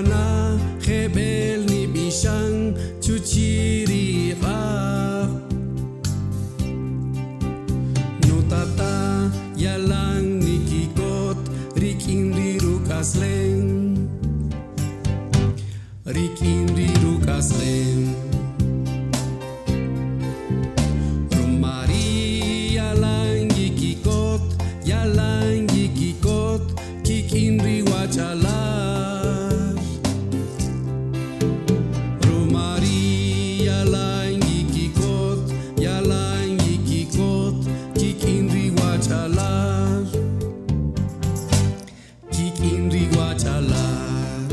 Ri wana' jeb'ël nib'ixan chuchi' ri q'aq'. Nutata' yalan nikikot rik'in ri ruk'aslem, rik'in ri ruk'aslem. Ruma ri' yalan yikikot, yalan yikikot kik'in ri wach'alal. Ruma ri' yalan yikikot, yalan yikikot kik'in ri wach'alal, kik'in ri wach'alal.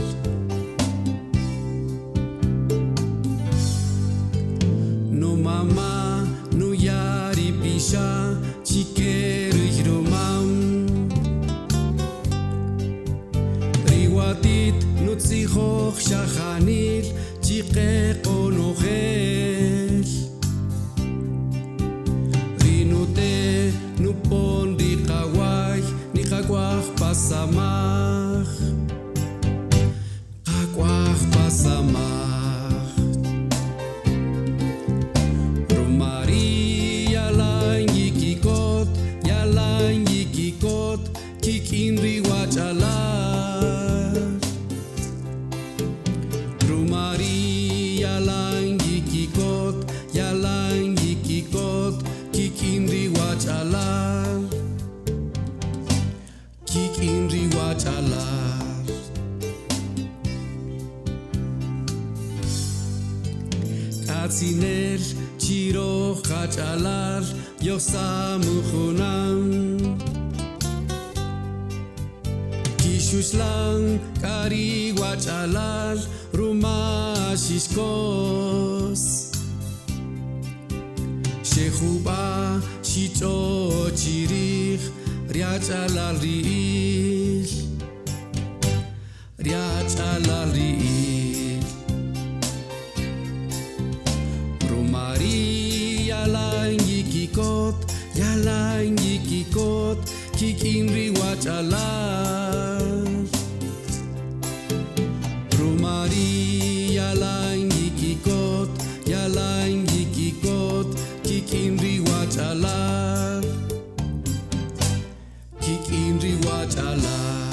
Numama' nuya' ri pixa' chi ke ri rumam. Ri watit nutzijoj xajanil chi qe qonojel. Ri nute' nupon ri qaway niqak'waj pa samaj, qak'waj pa samaj. Ruma ri' yalan yikikot, yalan yikikot kik'in ri wach'alal. Ruma ri' yalan yikikot, yalan yikikot kik'in ri wach'alal, kik'in ri wach'alal. K'atzinel chi röj qach'alal yojsamäj junan. Kixuxlan k'a ri wach'alal ruma xixkos. Xe jub'a' xich'o chi rij ri ach'alalri'ïl, ri ach'alalri'ïl. Ruma ri' yalan yikikot, yalan yikikot kik'in ri wach'alal. Ruma ri' yalan yikikot, yalan yikikot kik'in ri wach'alal, kik'in ri wach'alal.